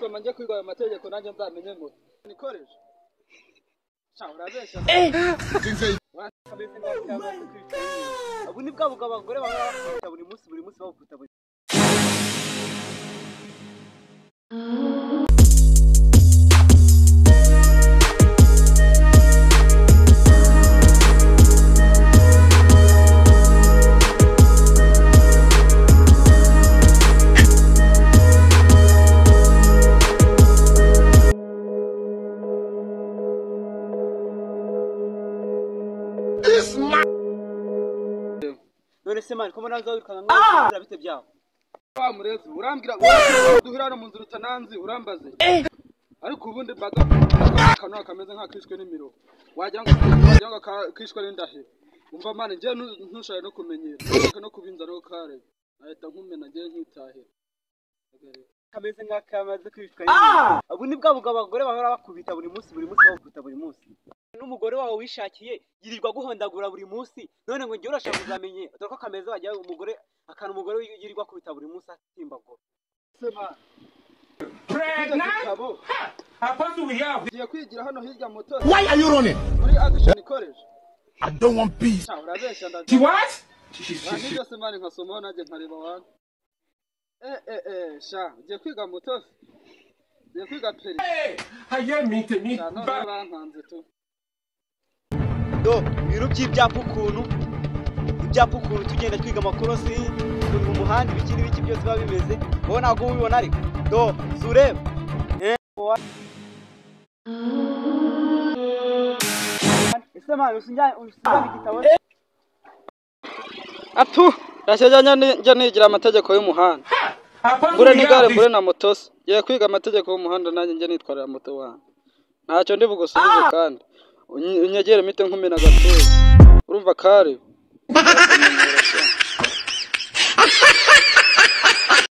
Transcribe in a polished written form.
gusoma njye kwiga ayo mategeko nanjye nzamenye ngo nikoreshe. Sha urabeshya. Ubu ni bwa bugabo abagore bahora buri munsi buri munsi babukuta buri. None se man ko nazo wirukana ngo bite byawo. Wa murezi urambwira duhura no mu nzira utananzi urambaze. Ariko ubundi baza akanwa kameze nk'akishwe n'imiro. Wagira ngo kishwe n'indahe. Umva man ngiye ntushaye no kumenyera. No kubinza no kare. Ahita nkumena ngiye nkitahira. Kameze nk'akamaze kwishwa n'imiro. Ubu ni bwa bugabo abagore bahora bakubita buri munsi buri munsi babukuta buri munsi. N'umugore wawe wishakiye yirirwa guhondagura buri munsi none ngo ngiye urashaka kuzamenye dore ko kameze wajya umugore akana umugore yirirwa kubita buri munsi atimbagura. Pregnant? Apostle we have. Ngiye kwigira hano hirya moto. Why are you running? Muri Action College. I don't want peace. Urabeshya ndaje. She what? She byose mani nkasomaho nanjye nkareba wana. Sha ngiye kwiga moto. Ngiye kwiga peri. Hey, I me to me. Barankanze tu. Do ibintu by'ibyapa ukuntu ibyapa ukuntu tugenda twiga amakorosi ukuntu mu muhanda ibiki n'ibiki byose biba bimeze wowe ntabwo ubibona ariko do sureba ese mani usinjyana igitabo atu ndashyajya njya nigira amategeko y'umuhanda mbure n'igare mbure na moto se ngiye kwiga amategeko y'umuhanda nanjye njya nitwarira moto wanjye ntacyo ndi bugusubize kandi unyegere mite nkumena gatoya urumva kare.